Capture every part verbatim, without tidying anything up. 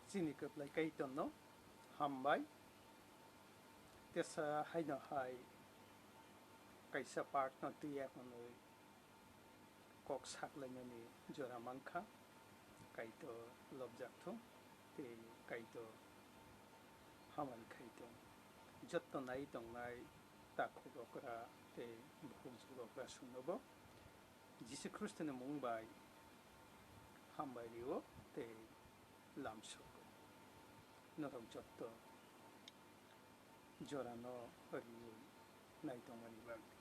Chini kwplai Kaitorno hambai. Tesa haino hai kaisa part no twiya hwnwi kok saklaimani jora mankha. Kaitor lobjak thung tei Kaitor hamari khai thung. Jotto nai tongnai takhuk okra tei bukhuk jukokra sungnobo Jisu Khristoni mung bai hambai rio tei lamsogo. Norok jotto jorano riwi nai tongmani bagwi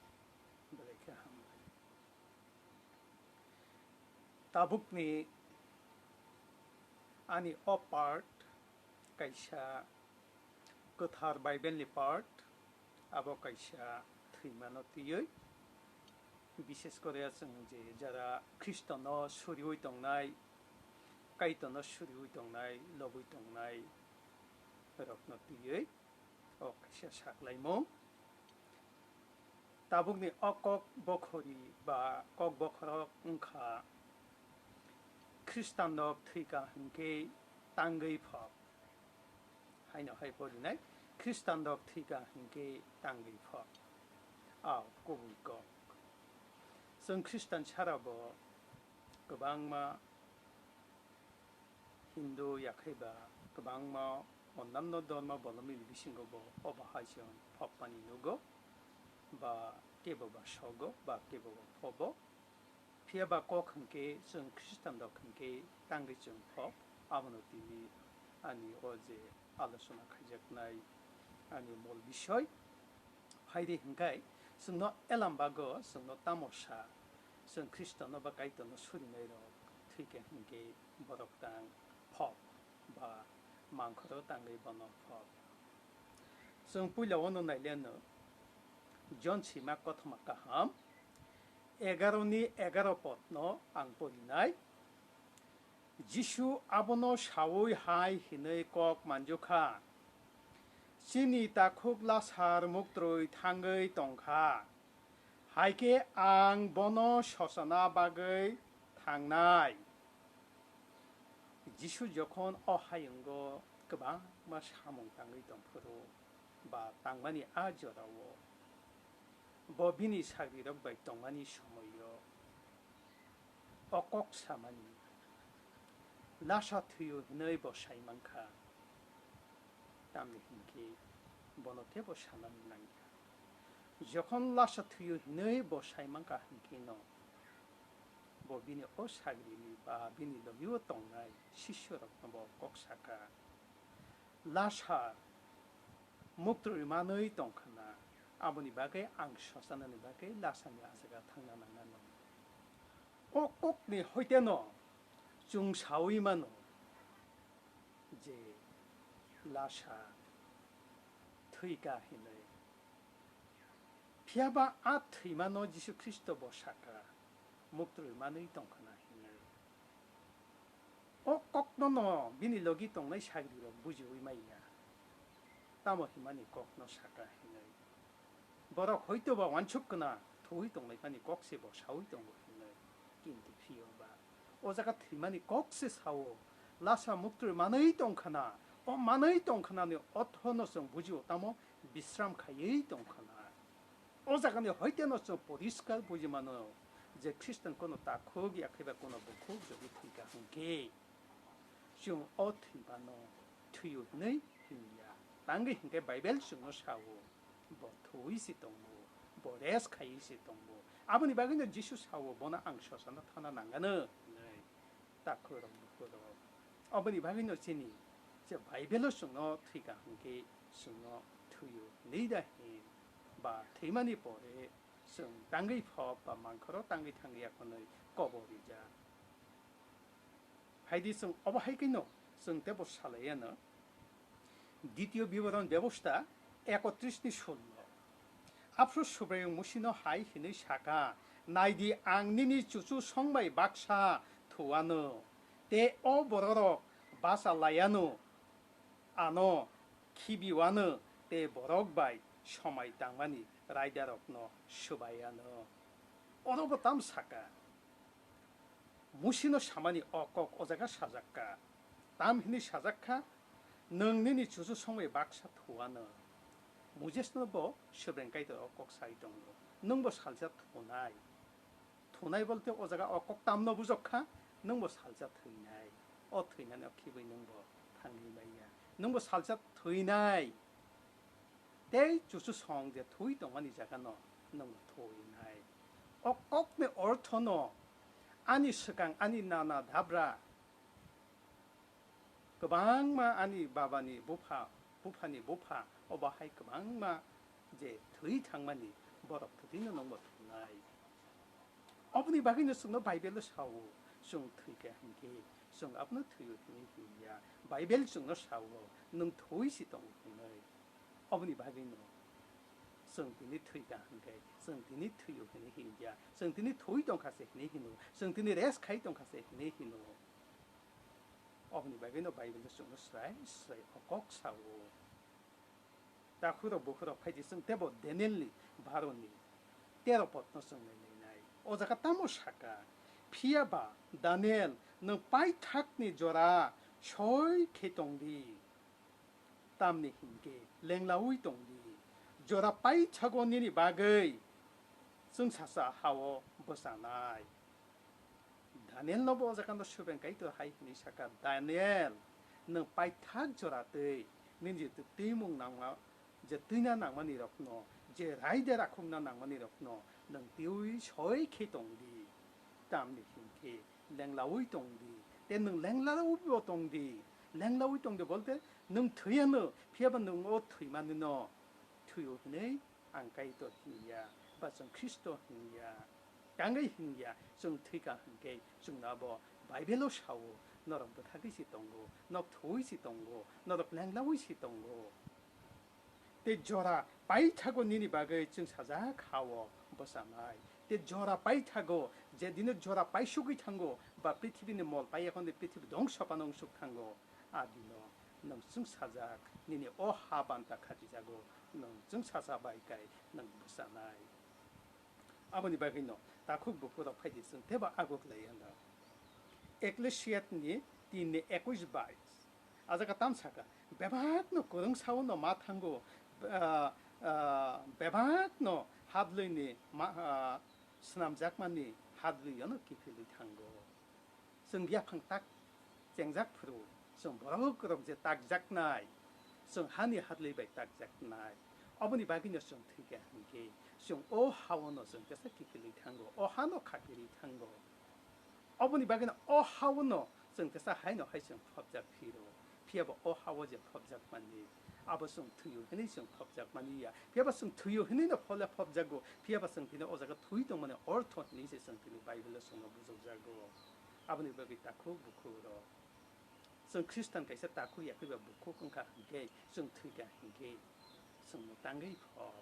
belai khe hambai. Tabukni ani o part kaisa kwthar Bible ni part, abo kaisa thwimano twiwi, bises kore chwng je jara Khristono suriwi tongnai, Kaitorno suriwi tongnai, lobwi tongnai rokno twiwi o kaisa saklaimung. Tabukni o kok bokhori ba kok bokhorok wngkha Khristanrok thwika hinkhe tangwi phok. Haino hai porinai Khristanrok thwika hinkhe tangwi phok. Ao kubui kok. Chwng Khristan sarabo kwbangma Hindu yakhai ba kwbangma onnanno dhormo bolomni bisingo bo obo hai chwng phokmani nugo, ba kebo ba sogo, ba kebo ba phobo. Phiya ba kok hinkhe chwng Khristanrok hinkhe tangwi chwng phok, abono tini ani o je alochona khaijaknai ani mol bisoi. Phaidi hinkhai chwngno elam bago chwngno tamo sa, chwng Khristono ba Kaitorno surinairok thwikha hinkhe borok tang phok ba mangkhoro tangwi bono phok. Chwng puila ono naileno Jon sima kothoma kaham egaroni egaro podno ang porinai. Jisu abono saui hai hinui kok manjukha, "Chini takhuk Lasar muktrwi thangwi tongkha, hai khe ang bono sochana bagwi thangnai." Jisu jokhon o hayungo kwbangma samung tangwi tongphuru ba tangmani a jorao, bo bini sagrirok bai tongmani somoio o kok samani, "Lasa thwio," hinwi bo sai mankha. Tamni hinkhe bono teibo sanani nangya. Jokhon "Lasa thwio," hinwi bo sai mankha hinkheno bo bini o sagrini ba bini logio tongnai sisyorokno bo kok sakha, "Lasa muktrwi manwi tongkhana, aboni bagwi ang sochanani bagwi lasani ajaga thangna nangnano." O kokni hoiteno chwng saui mano je lasa thwika hinwi. Phiyaba a thwimano Jisu Khristo bo sakha, "Muktrwi manwi tongkhana," hinwi. O kokno no bini logi tongnai sagrirok bujiui maiya. Tamo himani kokno saka hinwi. Borok hoitoba uansuk kwna thuwi tonglaimani kok se bo saui tongo hinwi. Kintu phiyoba o jaga thwimani kok se sao, lasa muktrwi manwi tongkhana, o manwi tongkhanani othono chwng bujio tamo bisram khaiwi tongkhana. O jagani hoiteno chwng poriskar buji mano je Khristian kono takhuk ya khaiba kono bukhuk jodi thwika hwnkhe, chwng o thwibano thwiyo hinwi hinya. Tangwi hinkhe Bible chwngno sao, bo thuwi se tongo, bo rest khaiwi se tongo. Aboni bagwino Jisu sao, "Bono ang sosano thana nangano," hinwi. Takhuk rok bukhuk rok. Oboni bagwi no chini je Bible o chwngno thwika hwnkhe chwngno thwiyo hinwi da hin ba thwimani pore chwng tangwi phok ba mangkhoro tangwi thangwi ya hwnwi kobor rijak. Phaidi chwng obo hai kheno chwng teibo salai yano. Ditio Biboron Bebosta ekotris ni sullo. Aphuru Subraiyung Musino hai hinwi sakha, "Naidi, ang nini chuchu song bai baksa thuwano, tei o bororok bacha laiano, ano khibiwano tei borok bai somai tangmani raidarokno swbaiano." Orobo tamo sakha? Musino samani o kok o jaga sajakka. Tam hwnwi sajak kha, "Nwng nini chuchusong bai baksa thu anw." Moses no bo Soibrwng Kaitor o kok sai tongo, "Nwng bo salsa thunai." Thunai bolte o jaga o kok tamno bujok kha, nwng bo salsa thwinai. O thwinani o khibwi nwng bo thangwi maya. Nwng bo salsa thwinai. Tei chuchusong je thwi tongmani jagano nwng bo thwinai. O kokni orthono ani swkang ani nana dabra kwbangma ani babani bupha, buphani bupha, obo hai kwbangma je thwi thangmani borok kwthwino nongbo thwngnai. Oboni bagwino chwngno Bible-o sao, chwng thwikha hinkhe chwng abono thwio hinwi hinya. Bible chwngno sao, nwng thwi si tongo hinwi. Oboni bagwino chwng tini thwikha hinkhe chwng tini thwio hinwi hinya. Chwng tini thwi tongkha se hinwi hino, chwng tini rest khai tongkha se hinwi hino. Oboni bagwino Bible-o chwngno srai srai o kok sao. Takhurok bukhurok phaidi chwng tebo Danielni baroni tero podno chwng nailainai. O jaga tamo saka, "Phiya ba Daniel, nwng paithakni jora soi khe tong di. Tamni hinkhe lenglaui tong di. Jora paithago nini bagwi chwngsacha ha-o bwchanai." Danielno bo o jaga no Soibrwng Kaitor hai hwnwi saka, "Daniel, nwng paithak jora twi nini je twimung nangma, je twina nangmani rokno, je raida rakhokna nangmani rokno nwng twiwi soi khe tong di. Tamni hinkhe lenglaui tong di. Tei nwng lenglaui bo tong di. Lenglaui tong di bolte nwng thwi anw, phiya ba nwng o thwimani no thwio hinwi ang Kaitor hinya, ba chwng Khristo hinya, tangwi hinya, chwng thwikha hinkhe chwngno abo Bible-o sao, norok bwthagwi si tongo, nok thwi si tongo, norok lenglaui si tongo. Tei jora paithago nini bagwi chwngsajak ha-o bwchanai. Tei jora paithago, je dino jora paisugwi thango, ba prithibini mol pai yakhon de prithibi dongso phano wngsuk thango, a dino nwng chwngsajak, nini o ha banta khatijago, nwng chwngsacha bai kai nwng bwchanai. Aboni bagwino takhuk bukhurok phaidi chwng teibo aguk lai anw. Ecclesiastes ni tin ni ekush bais. A jaga tam saka, "Bebakno kwrwng sao no ma thango, ah, ah, bebakno hadlwini ma, ah, swnamjakmani hadlwi ano kiphilwi thango." Chwng yaphang tak chengjak phuru, chwng borok rok je takjaknai, chwng hani hadlwi bai takjaknai. Oboni bagwino chwng thwikha hinkhe, chwng o ha-o no chwng tesa kiphilwi thango, o hano khapirwi thango. Oboni bagwino o ha-o no chwng tesa haino hai chwng phobjak phiro. Phiya ba o ha-o je phobjak mani, abo chwng thwio hinwi chwng phobjak mani ya. Phiya ba chwng thwio hinwi no phole phobjago. Phiya ba chwng tini o jaga thwi tongmani ortho hinwi se chwng tini Bible-o chwngno bujokjago. Aboni bagwi takhuk bukhuk rok. Chwng Khristan kaisa takhuk yakwi ba bukhuk wngkha hinkhe, chwng thwikha hinkhe, chwngno tangwi pho.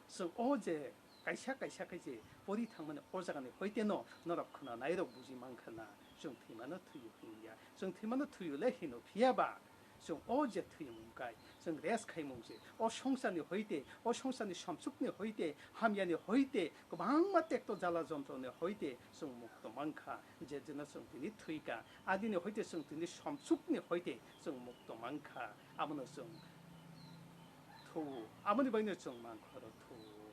Chwng o je kaisa kaisa khe je pori thangmani o jagani hoiteno norok khwnanairok buji mankha na, chwng thwimano thwiyo hinya. Chwng thwimano thwiyo le hino phiya ba, chwng o je thwimung kai, chwng rest khaimung se, o songsarni hoite, o songsarni somsukni hoite, hamyani hoite, kwbangma tekto jala jontroni hoite chwng mukto mankha, je jeno chwng tini thwikha. Adini hoite chwng tini somsukni hoite chwng mukto mankha, abono chwng thu-o, aboni bagwino chwng mangkhoro thu-o.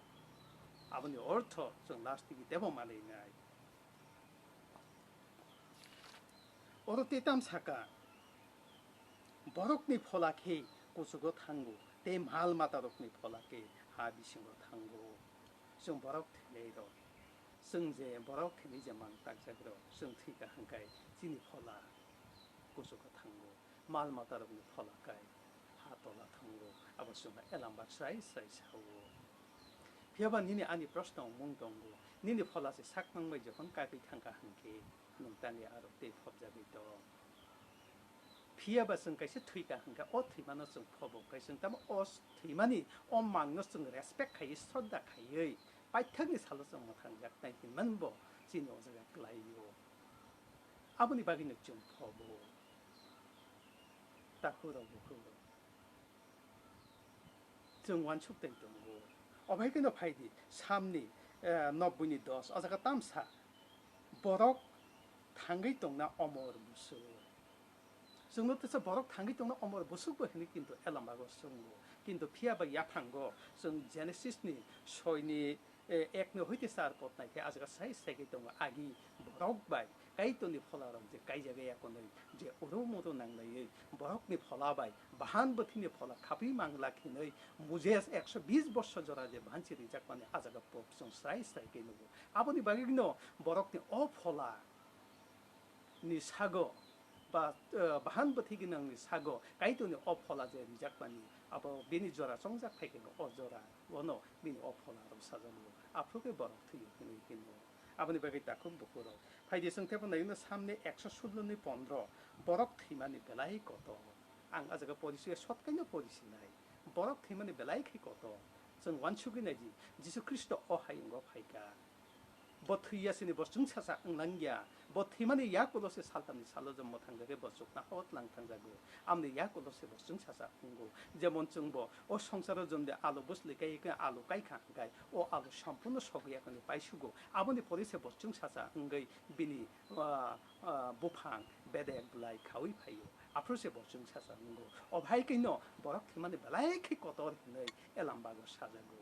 Aboni ortho chwng last digi tebo malainai. Oro tei tam saka, "Borokni phola khe kuchugo thango, tei mal matarokni phola khe ha bisingo thango." Chwng borok thwinai rok, chwng je borok thwinai je mang takjak rok, chwng thwikha hwnkhai chini phola kuchugo thango, mal matarokni phola kai ha tola thango, abo chwngno elamba srai srai sao. Phiya ba nini ani proshno mung tongo, nini phola se sak nang bai jokhon kagwi thangkha hwnkhe, nwng tani aro tei phobjagwi tong. Phiya ba chwng kaisa thwikha hwnkhe, o thwimano chwng phobo, hwnkhe chwng tamo o thwimani o mangno chwng respect khaiwi, shraddha khaiwi, paithakni salo chwng mwthangjaknai hinmani bo chini o jaga kwlaio. Aboni bagwino chwng phobo. Takhuk rok bukhuk rok. Chwng uansuk tei tongo. Obo hai kheno phai di, Samni, eh, nobboi ni dos, o jaga tamsa, "Borok thangwi tongna omor bwswk." Chwngno teisa borok thangwi tongna omor bwswkbo hinwi kintu Elambago chwngo. Kintu phiyaba yaphango chwng Genesis ni soi ni, eh, ek ni hoite char pod naikhe, ah jaga sai sai khe tongo, agi borok bai Kaitorni pholarok je kaijagwi yakonwi je uru muru nanglaiwi borokni phola bai bahan bwthwini phola khapwi mangla khinwi Moses ekso bis borsor jora je banchi rijakmani ah jaga pok chwng srai srai khe nugo. Aboni bagwino borokni o phola ni sago ba, eh, bahan bwthwi gwnangni sago Kaitorni o phola je rijakmani, abo bini jora chongjak phaikhe o jora, ono bini o phola rok sajakgo. Aphuru khe borok thwiyo hinwi hino. Aboni bagwi takhuk bukhurok. Phaidi chwng teibo naino samni ekso sullo ni pondro, borok thwimani belai kotor. Ang ah jaga porisiya sotkaino porisinai. Borok thwimani belai khe kotor. Chwng uansugwi naidi, Jisu Khristo o hayungo phaikha. Bo thwiya sini bo chwngsacha wnglang ya. Bo thwimani yakulo se saltamni salo je mwthangjagwi bo chukna hao tlang thangjago. Amni yakulo se bo chwngsacha wngo. Jemon chwngbo o songsaro jomde alu bwsli kai khe alu kai kha hwnkhe o alu sampuno sogwi yakani paisugo. Aboni pore se bo chwngsacha wngwi bini, ah, ah, buphang bedek bwlai khaui phaio. Aphuru se bo chwngsacha wngo. O bahai khe no borok thwimani belai khe kotor hinwi Elambago sajago.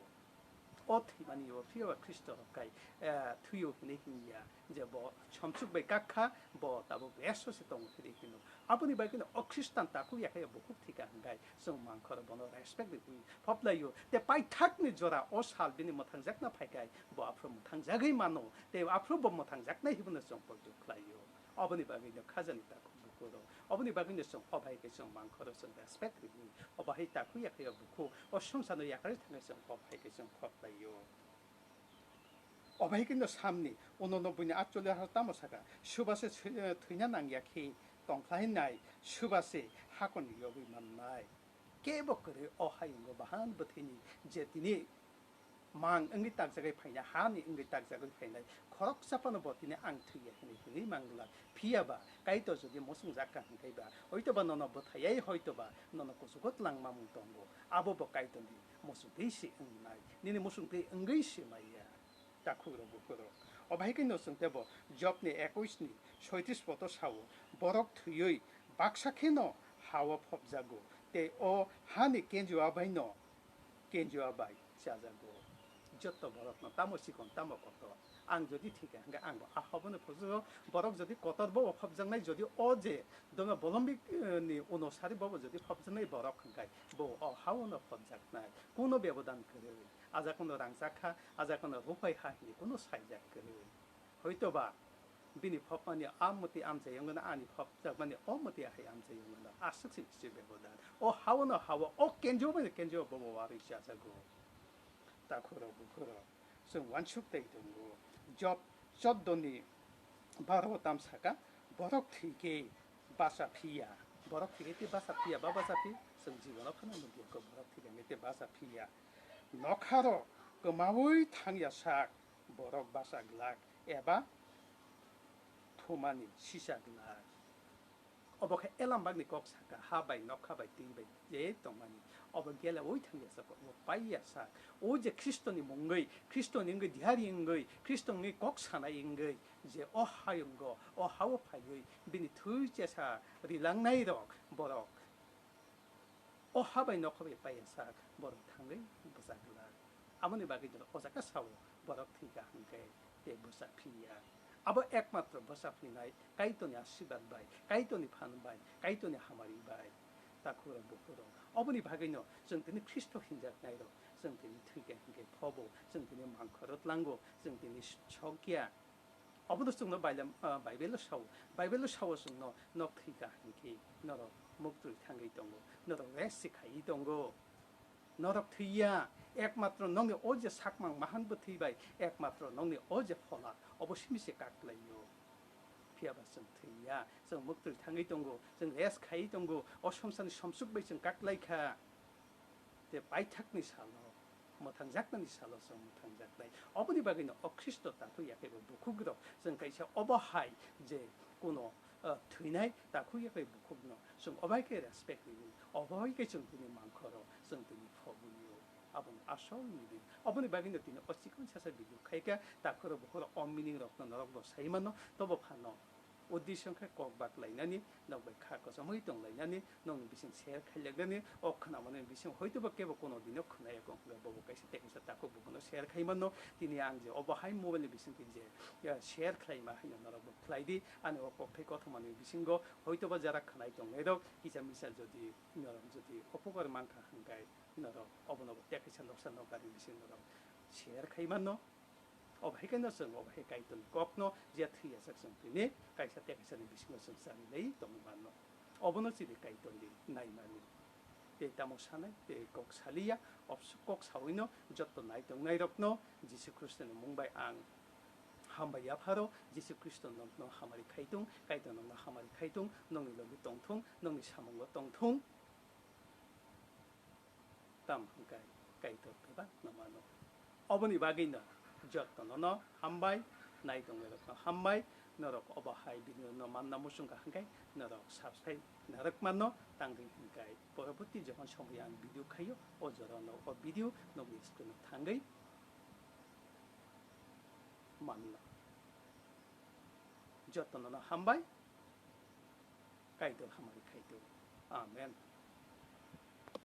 O thwimani o phiya ba Khristo rok kai, eh, thwiyo hinwi hinya je bo somsuk bai kak kha, bo tabuk rest o se tongo hinwi hino. Aboni bagwi no o Khristan takhuk ya khe bukhuk thwikha hwnkhe chwng mangkhoro bono respect rwui phoplaio. Te paithakni jora o sal bini mwthangjakna phaikai bo aphuru mwthangjagwi mano. Te aphuru bo mwthangjaknai hinwi no chwng poito khlaio. Oboni bagwi no khajani takhuk bukhuk rok. Oboni bagwi no chwng o bahai khe chwng mangkhoro chwng respect rwui. O bahai takhuk ya khe o bukhuk o songsano yakarwi thangwi chwng o bahai khe chwng phoklaio. O bahai khe no samni uno no buini actually har tamo saka, suba se thwi-, thwina nang ya khe tongkhlai nai, suba se hakon yogwi mannai. Kebo kwrwi o hayungo bahan bwthwini je tini mang wngwi takjagwi phainai, hani wngwi takjagwi phainai, khoroksa phano bo tini ang thwiya hinwi hinwi mangla. Phiya ba Kaitor jodi muchungjak kha hwnkhe ba, hoito ba nono bwthayai, hoito ba nono kuchugo tlangma mung tongo, abo bo Kaitorni muchungtwi se wngnai, nini muchungtwi wngwi se maya. Takhuk rok bukhuk rok. O bahai khe no chwng tebo Job ni ekwis ni soitris poto sao, borok thwiwi baksa khe no ha-o phobjago, tei o hani kenjua bai no kenjua bai chajago. Joto borok no tamo chikon tamo kotor. Ang jodi thika hwnkhe ang bo a ha-o no phobjago. Borok jodi kotor bo phobjaknai, jodi o je dono bolombik, eh, ni uno sari bo jodi phobjaknai borok hwnkhe bo o ha-o no phobjaknai. Kuno bebodan kwrwi. Aja kono rangchak kha, aja kono ruphai ha hinwi kono saijak kwrwi. Hoito ba bini phopmani a mwtwi amchai wngno, ani phopjakmani o mwtwi hai amchai wngno. Aswk se kichu bebodan. O ha-o no ha-o, o kenjio bai kenjio bobo warwi chajago. Takhuk rok bukhuk rok, chwng uansuk tei tongo. Job choddo ni baro tam saka, borok thwikhe bacha phiya. Borok thwikhe tei bacha phiya, ba bacha phi? Chwng jibono phano nukya kho borok thwikhe tei bacha phiya. Nokharo kwmaui thangya sak, borok bacha glak eba thumani sisa glak. Obo khe Elambakni kok saka, ha bai, nokha bai, twi bai je tongmani. Obo geleui thangya sak, obo paiya sak. O je Khristoni mungwi, Khristoni wngwi dihari wngwi, Khristoni kok sanai wngwi, je o hayungo, o ha-o phaiwi bini thwi chesa rilangnai rok borok. O ha bai nokha bai paiya sak, borok thangwi bwsa glak. Aboni bagwi no o jaga sao, borok thwikha hwnkhe tei bwsa phiya. Abo ekmatro bwsa phinai Kaitorni asirwad bai, Kaitorni phan bai, Kaitorni hamari bai. Takhuk rok bukhuk rok, oboni bagwi no chwng tini Khristo hinjaknai rok, chwng tini thwikha hwnkhe phobo, chwng tini mangkhoro tlango, chwng tini sokya. Obono chwngno Bailem-, ah, Baibelo sao. Baibelo sao chwngno, "Nok thwi ka hinkhe norok muktwi thangwi tongo, norok rest se khaiwi tongo." Norok thwiya, ekmatro nokni o je sakmang mahan bwthwi bai, ekmatro nokni o je phola, obo simi se kaklaio. Phiya ba chwng thwiya, chwng muktwi thangwi tongo, chwng rest khaiwi tongo, o songsarni somsuk bai chwng kaklaikha. Tei paithakni salo, mwthangjaknani salo chwng mwthangjaknai. Oboni bagwino o Khristo takhuk ya khe bo bukhukrok chwng kaisa obo hai je kuno, ah, thwinai takhuk ya khe bukhukno chwng obo hai khe respect rwi, obo hai khe chwng tini mangkhoro, chwng tini phobwi-o. Aboni asol meaning. Oboni bagwino tini o chikon sasa video khaikha, takhukrok bukhukrok o meaning rokno norok bo sai mano, tobo phano uddesyo khe kok bak lainani, nok bai kha kochomwi tong lainani, nokni bising share khai lainani, o khwnamani bising hoitoba kebo kono dino khwnaya kok, hwnba bobo kaisa tei kaisa takhuk buphano share khai mano. Tini ang je obo hai mobile ni bising twi je, ya, share khlaima haino norok bo khlai di. Ani o kokthai kothomani bisingo hoitoba jara khwnai tongnairok kisa misa jodi norok jodi opokar mankha hwnkhe norok obono bo tei kaisa noksa nokari bising norok share khai mano. Obo hai khe no chwng obo hai Kaitorni kokno je thwi yachak chwng tini kaisa tei kaisani bisingo chwng chari lai tongwi mano. Obono chini Kaitorni naimani. Tei tamo sanai, tei kok saliya, obs-, kok sawino jotto nai tongnairokno Jisu Khristoni mung bai ang hambai yapharo. Jisu Khristo nokno hamari khaitung, Kaitor nokno hamari khaitung, nokni logi tongthung, nokni samungo tongthung. Tam hwnkhe Kaitor kwbangno mano. Oboni bagwino jottono no hambai, nai tongnairokno hambai, norok obo hai video no manna muchungkha hwnkhe norok subscribe narwk mano, tangri hwnkhe poroborti jokhon somoi ang video khaio, o jorano o video nokni screen o thangwi manno. Jottono no hambai, Kaitor hamari khaitung. Amen.